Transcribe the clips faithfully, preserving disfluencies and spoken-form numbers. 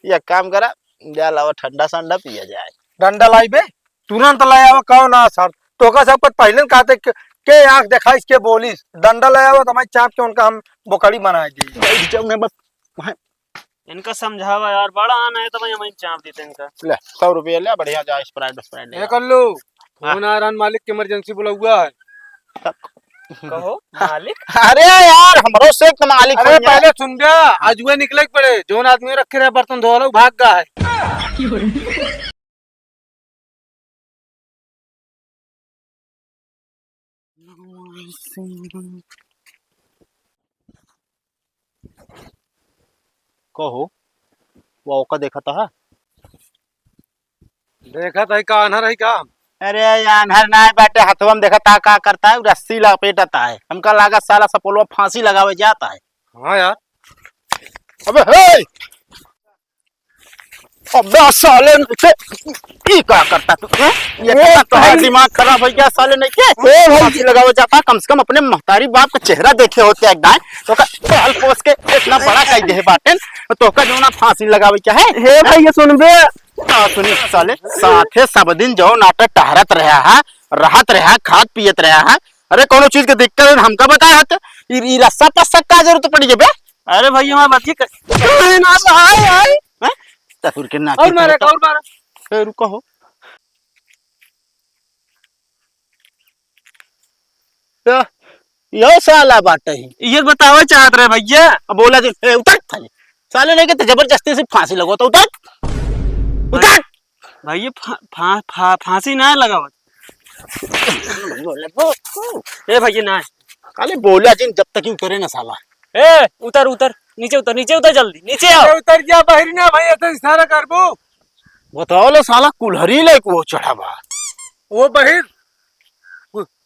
एक काम करा, जा लावा ठंडा संडा पिया जाए। डंडा लाई बे, तुरंत ले आवा, कौन आ सर? तोका सब कुछ पहले न कहते के, के आँख देखाइस के बोलिस, डंडा ले आवा तो मैं चाप के उनका हम बोकड़ी बनाए दी। बैठ जाओ ना बस वहाँ। इनका समझावा यार, बड़ा आना है तो भाई हम चाप देते इनका। ले, सौ रुपया ले, बढ़िया जा Sprite, Sprite ले ए आ। कल्लू, हाँ। फोन आ रहा है, मालिक के emergency बुला हुआ है। कहो, मालिक? अरे यार, हमरो से एक मालिक अरे हो गया। पहले सुन बे, आज वे निकले के पड़े, जौन आदमी रखे रहे बर्तन धोला, उ भाग गया है। कहो, वो का देखा था? देखा था का, आन्हर है का? अरे, आन्हर ना है, बैठे हथवा में देखा था का करता है, रस्सी लपेटता है। हमका लागा साला सपोलवा फांसी लगावे जाता है। हाँ यार। अबे, हे! अबे साले, ई का करता तू, हैं? ये ओ तो तोहार भाई। दिमाग खराब हो गया साले, नहीं के? ओ भाई। फांसी लगावे जाता, कम से कम अपने महतारी बाप का चेहरा देखे होते एक दाएं, तो का पाल पोस के इतना बड़ा कर दे बाटेन, तो का जो ना फांसी लगावे क्या है? हे भाई, ये सुन बे। का सुनी साले, साथे सब दिन जो नाटक टहरत रहा है, रहत रहा, खात पियत रहा है, अरे, कौनो चीज के दिक्कत है, हमका बताया हत। ई, ई रस्सा पस्सा का जरूरत पड़ी है बे? अरे भाई, हमार बात ये कर। अरे ना, आय, आय। हैं? ससुर के नाती और मारा, तो। और मारा। ए, रुका हो। या, यो साला बाटे ही। ये बतावे चाहत रहे भैया। अब बोला जी, ए, उतर साले। साले नहीं के तो जबरदस्ती से फांसी लगो तो उतर। उतर। भाई, ये फा-, फा-, फा-, फांसी ना लगावत। ए भैया, ना। खाली बोला जिन, जब तक ही उतरे ना साला। ए, उतर, उतर, नीचे उतर, नीचे उतर, जल्दी, नीचे आओ। अरे उतर जा, बहिरी ना भाई, ऐसे इशारा करबो। बताओ ले साला, कुल्हरी ले को चढ़ा बा। वो बहिर।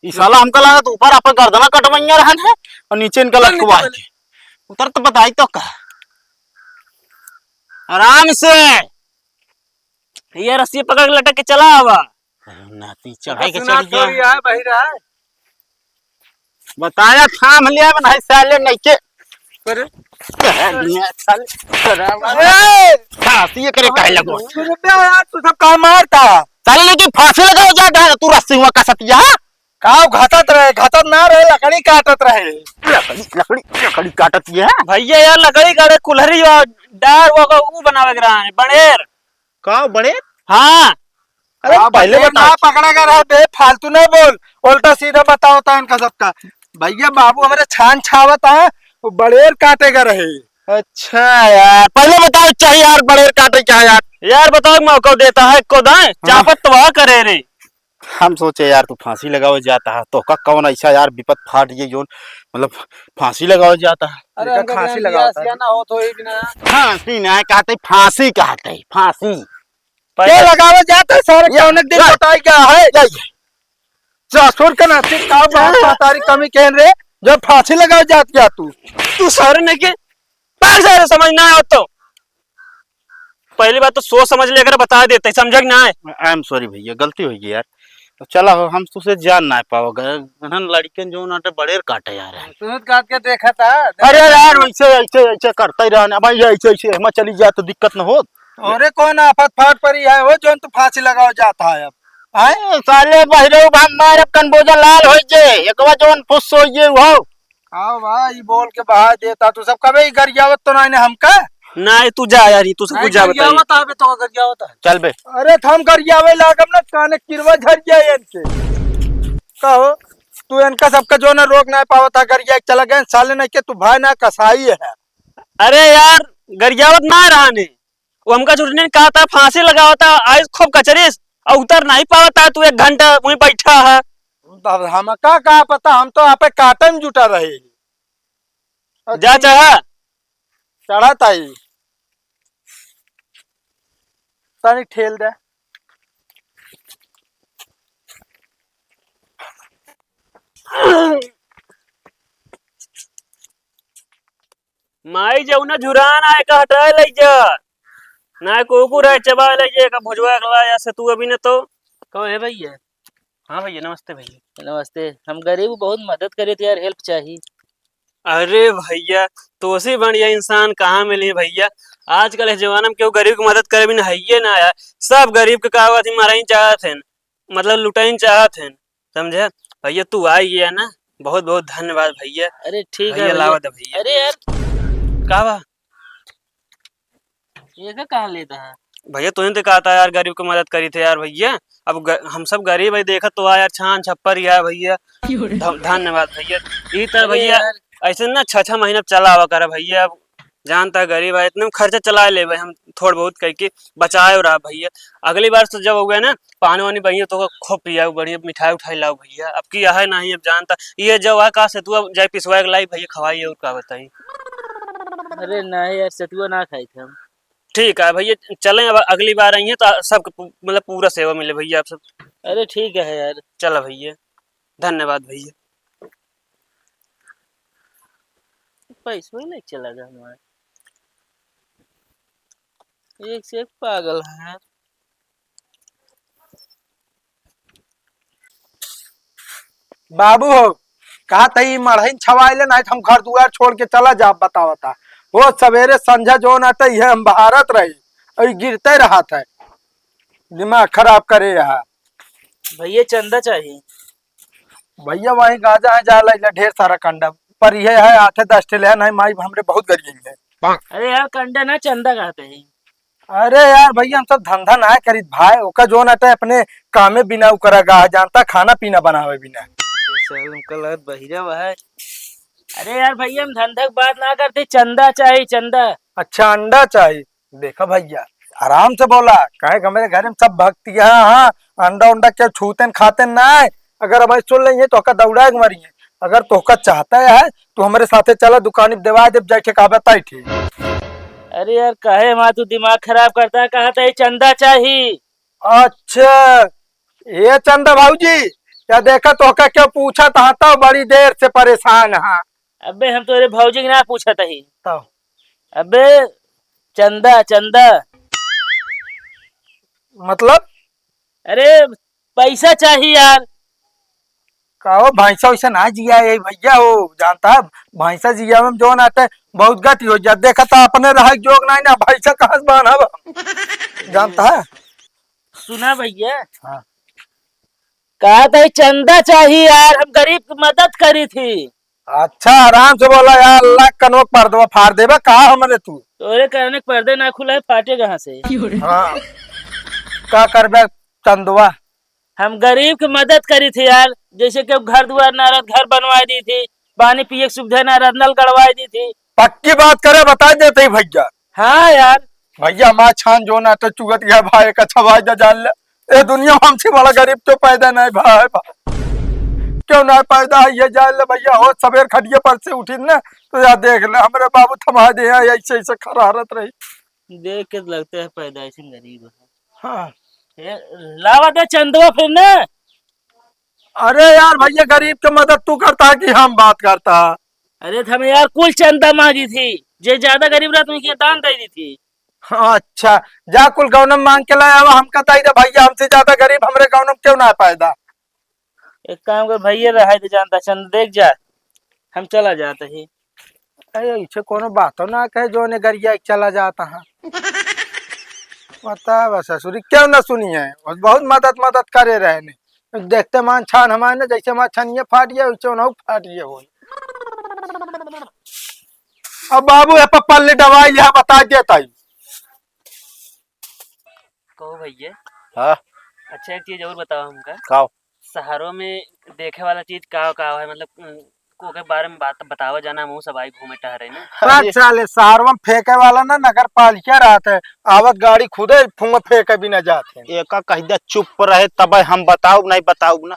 ई साला हमका लागत ऊपर अपन गर्दना कटवइया रहन है और नीचे इनका उतर नीचे लटकवा पहले। है। उतर तो बताई तो का। आराम से। ये रस्सी पकड़ के लटक के चला आवा। नाती चढ़ाई के सुना चढ़ गया। थोड़ी है, बहिरा है। बताया थाम लिया, बनाई साले नहीं के। अरे। कह दिया साले। अरे! फांसी ये करे काहे लगो? अरे बे यार, तू सब का मारता? साले नहीं के फांसी लगाओ जा, जा, तू रस्सी हुआ का सतिया। काव घातत रहे, घातत ना रहे, लकड़ी काटत रहे। लकड़ी, लकड़ी, लकड़ी काटत ये है? भैया यार, लकड़ी काटे कुल्हरी और डार वो का ऊ बनावे के रहा है, बड़ेर। का बड़ेर? हाँ। अरे हाँ, पहले बड़ेर बता। ना पकड़े का रहा बे, फालतू ना बोल, उल्टा सीधा बताओ ता इनका सबका। भैया बाबू हमारे छान छावत है, वो बड़ेर काटे का रहे। अच्छा यार, पहले बताओ चाहे यार, बड़ेर काटे क्या यार? यार बताओ, मौका देता है, को दाएं, हाँ। चापत तबाह करे रे। हम सोचे यार तू फांसी लगावे जाता है, तो का कौन ऐसा यार विपत फाट ये जोन, मतलब फांसी लगावे जाता है। अरे देखा, हमका फांसी बिना लगावता है। बियाह ना हो तो ही बिना। फांसी ना कहते, फांसी कहते, फांसी। पहले क्या लगावे जाता है सारे, ये, कौन एक दिन ये, बताई क्या है? ये, ये। ससुर के नाती का बात महतारी कमी कहन रे, जो फांसी लगावे जात क्या तू? तू सारे नहीं के, पैसा रे समझ ना हो तो। पहली बात तो सोच समझ लेकर बता देते, समझा कि ना? I am sorry भैया, गलती हो गई यार। अब चला हो, हम तुझसे जान ना पाओगे। गहन लड़कन जो नाटे बड़ेर काटे यार है। सुनत काट के देखा था। अरे यार, ऐसे, ऐसे, ऐसे करता ही रहने। अब ये ऐसे, ऐसे हम चली जाए तो दिक्कत न हो। अरे कौन आफत फाट पड़ी है वो जो तू फांसी लगाओ जाता है अब? आए? ए, साले बहिरो बा मार अब कन बोझा लाल हो जे। एक बार जौन फुस हो जे हो। आओ भाई, बोल के बहा देता। तू सब कबे ही गरियावत तो ना ने हमका? ना, तू जा यार, तू सब नहीं, कुछ जा बताइए। गरियावत आवे तो गरियावत है। चल बे। अरे, त हम गरियावे लागब ना, काने किरवा झर जाए इनके। कहो, तू इनका सबका जो ना रोक ना पावत है, गरिया के चला गए, साले नहीं के तू भाई ना कसाई है। अरे यार, गरियावत ना रहा ने। वो हमका झूठने कहा था, फांसी लगावा था, आइस खूब कचरिस, और उतर नहीं पावा था, तू एक घंटा वहीं बैठा है। अब हमका का पता, हम तो आपे काटे में जुटा रहे। जा चढ़ा। चढ़ा ताई। तनी ठेल दे। माई जौना झुरान आए का हटाए लई जा। ना कुकुर है चबा लई जा, का भुजवा के ला या से तू अभी न तो। कहो हे भैया। हाँ भैया, नमस्ते भैया। नमस्ते। हम गरीब बहुत मदद करे थे यार, help चाही। अरे भैया, तोसे बढ़िया इंसान कहाँ मिली भैया? आजकल इस जमाना में केहू गरीब की मदद करे भी ना, हइये ना यार। सब गरीब के का बात ही मारही चाहत हैं, मतलब लुटाइन चाहत हैं, समझे? भइया तू आ गया ना, बहुत बहुत धन्यवाद भइया। अरे ठीक है भइया, भइया। लावा दे भइया। अरे यार। का बा? ये का कहाँ लेता है? भइया तोहिन तो कहता यार, गरीब की मदद करी थे यार भइया। अब ग-, हम सब गरीब है, देखत तो आ यार, छान छप्पर ही है भइया। क्यों रे? ध-, धन्यवाद भइया। ई तर अरे भइया यार। ऐसे ना छह छह महीना चला आवा करे भइया। अब जानता है गरीब है, इतने में खर्चा चला लेबे हम थोड़ बहुत कइके, बचाए रहा भइया। अगली बार से जब हो गए ना पानी वानी भइया तो खूब पियाओ, बढ़िया मिठाई उठाई लाओ भइया। अब की है नहीं, अब जानता ये जो है का सतुआ जाए पिसवा के लाई भइया, खवाई और का बताई। अरे नहीं यार, सतुआ ना खाई थे हम। ठीक है भइया, चलें, अब अगली बार आई है तो सबके पू-, मतलब पूरा सेवा मिले भइया आप सब। अरे ठीक है यार। चला भइया, धन्यवाद भइया। पैसो ही नहीं चला गया हमारा, एक से एक पागल है। बाबू हो, कहा तई मढ़इन छवाइले, नहीं तो हम घर दुआर छोड़ के चला जाब, बतावता। हो सवेरे संझा जोन आटे, ये हम बहारत रही, और गिरते रहत है, दिमाग खराब करे यहाँ। भइया चंदा चाहिए। भइया वही गांजा है, जा लैला ढेर सारा कंडा, पर ये है आठ दस ठे ले, नहीं माई हमरे बहुत गरीब है। अरे यार कंडा ना, चंदा कहते हैं। अरे यार भइया, हम सब धंधा ना करीत भाई, ओका जोन आटे अपने कामे बिना उ करा गा, जानता खाना पीना बनावे बिना। साल में कल बहिरा भाई। अरे यार भइया, हम धंधा की बात ना करते, चंदा चाही, चंदा। अच्छा, अंडा चाही। देखा भइया, आराम से बोला, काहे कि हमरे घर में सब भक्तिया, हाँ, अंडा उंडा के छूते न खाते ना है। अगर अब सुन लेंगे तो ओका दौड़ा के मरिए। अगर तोहका चाहता है तो हमरे साथे चला, दुकानी पे देवा देब, जाके का बताई थी। अरे यार, काहे हमारा तू दिमाग खराब करता है, कहा था ये चंदा चाही। अच्छा, ये चंदा भौजी, या देखा तोहका क्यों पूछा था, तो बड़ी देर से परेशान हाँ। अबे हम तोरे भौजी के ना पूछत ही। तब? अबे चंदा, चंदा। मतलब? अरे पैसा चाही यार। का हो, भैंसा वैसा ना जिया है भैया, हो जानता है, भैंसा जिया में जोन आटे बहुत गति हो जात। देखा तो अपने रहे जोग नहीं ना, भैंसा कहाँ से बांधब हम? जानता है? सुना भैया। हाँ। कहा था चंदा चाही यार, हम गरीब की मदद करी थी। अच्छा, आराम से बोला यार, अल्लाह कनवा के पर्दवा फाड़ देबे का हमरे तू? तोरे कहने के पर्दे ना खुला है, फाटे कहाँ से? हाँ, का करबे चंदवा? हम गरीब की मदद करी थी यार, जैसे कि घर दुआर ना रहत, घर बनवा दी थी, पानी पिए की सुविधा ना रहत, नल गड़वा दी थी। पक्की बात करे, बता देते ही भैया। हाँ यार। भैया, हमार छान जो ना तो चुगत गया भाई, एक अच्छा भाई जा जान ले। ए दुनिया में हमसे बड़ा गरीब तो पैदा नहीं भाई, भाई। क्यों ना पैदा है, ये जान ले भैया, हो सवेर खटिया पर से उठी ना, तो यार देख ले, हमरे बाबू थमा दे हैं, ऐसे, ऐसे खरारत रही। देख के लगता है पैदाइशी गरीब है। हाँ। ए, लावा दे चंदवा फिर ना। अरे यार भैया, गरीब के मदद तू करता है कि हम बात करता? अरे, तो हमें यार कुल चंदा मांगी थी, जे ज्यादा गरीब रहत उनके दान दे दी थी। अच्छा, जा कुल गौनम मांग के लाया हुआ, हमका दे दे भैया, हमसे ज्यादा गरीब हमरे गौनम क्यों ना पैदा? एक काम कर भैया, रहे दे, जानता चंद देख जा, हम चला जाते ही। अरे, इसे कोनो बातो ना कहे, जो ने गरिया के चला जाता है। बता बस ससुरी, क्यों ना सुनी है, बस बहुत मदद, मदद करे रहे ने। देखते मान छान हमारे ने, जैसे मान छनिए फाट गया, वैसे उन्हों फाट गया हो। अब बाबू, ये पप्पा ले दवाई लिया, बता देता ही। कहो भैया। हाँ। अच्छा, एक चीज और बताओ हमका। का? शहरों में देखे वाला चीज का, का है, मतलब, अ, ओके बारे में बात बतावा जाना, हम सब आई घूमे टहरे ना। अरे। साले, शहरों में फेंके वाला ना नगर पालिका रहत है, आवत गाड़ी खुदे फुंग फेंके भी ना जात है। एका कह दे चुप रहे, तबे हम बताउब, नहीं बताउब ना।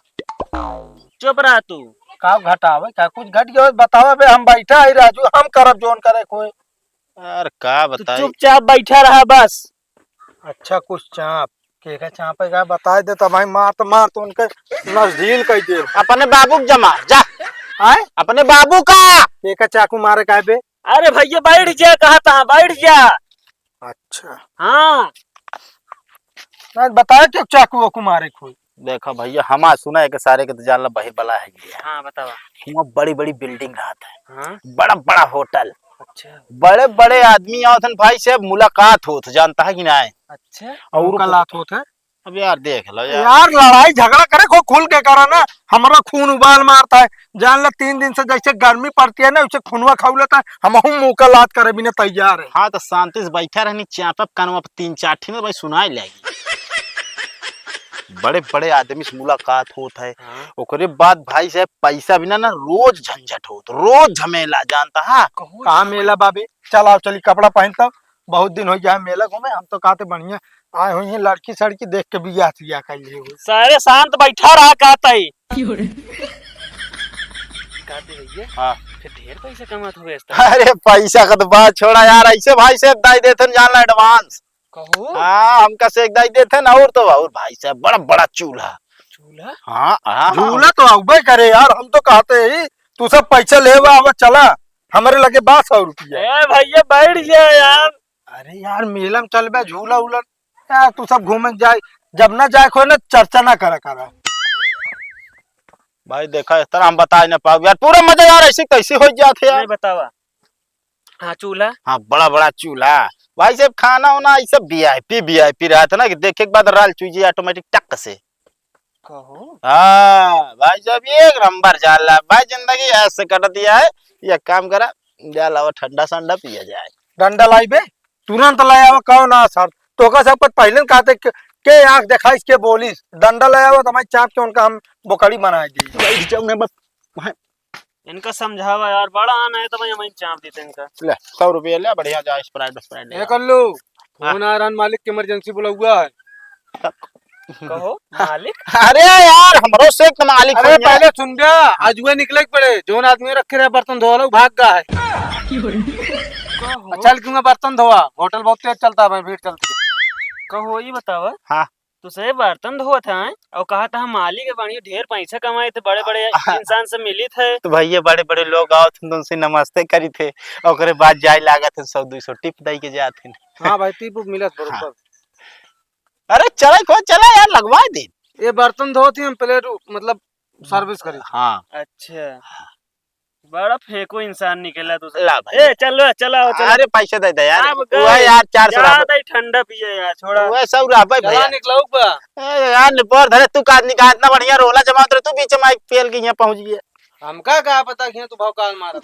चुप रह तू। का घटावे, का कुछ घट गया हो, बतावे बे, हम बैठा है राजू, हम करब जोन करे कोई। यार, का तू बताई? चुपचाप बैठा रहा बस। अच्छा, कुछ चाप, के का चापे का बताई दे, तब भाई मार तो मार, तो उनके नस ढील कर दे। अपने बाबू के जमा, जा। आय? अपने बाबू का। के का चाकू मारे का बे? अरे भैया, बैठ जा, कहा था, बैठ जा। अच्छा। हाँ। नहीं, बताया क्यों चाकू वाकू मारे कोई? देखा भैया, हमार सुना है कि सारे के तो जान ला बहिर बला है ये। हाँ, बतावा। हुआं बड़ी-बड़ी building रहत है। हाँ। बड़ा-बड़ा होटल। अच्छा। बड़े बड़े आदमी आवत हन भाई साहब, मुलाकात होत, जानता है कि नाहीं? अच्छा। और मुलाकात होत है? अब यार देख लो यार। यार लड़ाई झगड़ा करे, खूब खुल के करा ना, हमरा खून उबाल मारता है। जान ले, तीन दिन से जैसे गर्मी पड़ती है ना, वैसे खूनवा खौलता है, हमहू मुलाकात करे बिना तैयार है। हाँ, तो शांति से बैठा रहनी, चापब कनवा पे तीन चार ठिन भाई सुनाई लागी। बड़े बड़े आदमी से मुलाकात होत है। हाँ। ओकरे बाद भाई साहब पैसा बिना ना रोज झंझट होत, रोज झमेला, जानता है? कहो कहाँ ना। मेला बाबे? चल आओ, चली कपड़ा पहन तब, बहुत दिन हो गया है मेला घूमे। हम तो कहते बढ़िया आए हुई हैं, लड़की सड़की देख के बियाह तियाह कर लिए हुए। सारे शांत बैठा रहा, कहता ही। क्यों रे? कहते भैया, हाँ। फिर ढेर पैसा कमात हो गया इस तरह। अरे पैसा का तो बात छोड़ा यार, ऐसे भाई से दाई देथन, जान ला, एडवांस। कहो। हाँ, हमका से एक दाई देथन, और तो और भाई साहब, बड़ा बड़ा चूल्हा। चूल्हा? हाँ, हाँ। झूला तो अउबे करे यार, हम तो कहते ही, तू सब पैसा लेवा, आवा चला, हमरे लगे बा सौ रुपया। ए भैया, बैठ जा यार। अरे यार, मेला में चलबे, झूला उला, यार तू सब घूमे के जाए, जब ना जाए खोए ना, चर्चा ना करा करा। भाई देखा, इस तरह हम बताए ना पाओ यार, पूरा मजा यार ऐसे कैसे हो जात है यार। नहीं बतावा। हाँ, चूल्हा। हाँ, बड़ा बड़ा चूल्हा। भाई साहब, खाना वाना ऐसा VIP VIP रहता ना कि देखे के बाद राल चुई जी automatic टक से। कहो। हाँ भाई साहब, एक नंबर। जाला भाई, जिंदगी ऐसे कट दिया है। ये काम करा, जा लावा, ठंडा संडा पिया जाए। डंडा लाई बे, तुरंत ले आवा। कौन आ सर, तोका सब कुछ पहले न कहते के, के आँख देखाइस, के बोलिस, डंडा ले आवा तो हमारी चाप के उनका हम बोकड़ी बनाए दी। बैठ जाओ ना बस। इनका समझावा यार, बड़ा आना है तो भाई हम चाप देते इनका। ले, सौ रुपया ले, बढ़िया जा, Sprite, Sprite ले ए आ। कल्लू, हाँ। फोन आ रहा है, मालिक के इमरजेंसी बोला हुआ है। कहो, मालिक? अरे यार, हमरो से एक मालिक अरे बन गया। पहले सुन गया, आज वह निकले के पड़े, जोन आदमी रखे रहे बर्तन धोवाला, उ भाग गया है। कहो। अच्छा, क्यों बर्तन धोवा? होटल बहुत तेज चलता है भाई, भीड़ चलती है। कहो, ये बतावा। हाँ। तू से बर्तन धोवत है और कहा था हम मालिक है, बढ़िया ढेर पैसा कमाए थे, बड़े बड़े इंसान से मिली थे। तो भैया बड़े बड़े लोग आओ थे, तो उनसे नमस्ते करी थे, ओकरे बाद जाए लागत है, सौ दुई सौ टिप दई के जात है। हाँ भाई, टिप मिलत बरोबर। हाँ। अरे चला को चला यार, लगवा दे। ये बर्तन धोती हम प्लेट, मतलब सर्विस करी। हाँ। अच्छा। बड़ा फेंको इंसान निकला तू। ला भाई। ए, चलो, चलाओ, चलो। अरे, पैसे दे दे यार। अब वो है गए। यार, चार सौ जा रहा। दे, ठंडा पिए यार, छोड़ा। वो सौ रहा भाई, चला भैया। निकलाऊ बा। ए, यार, निपोर धरे, तू का निकाल, इतना बढ़िया रोला जमात रहे, तू बीच में आके फेल के यहाँ पहुँच गया। हमका का पता कि तू भौकाल मारत।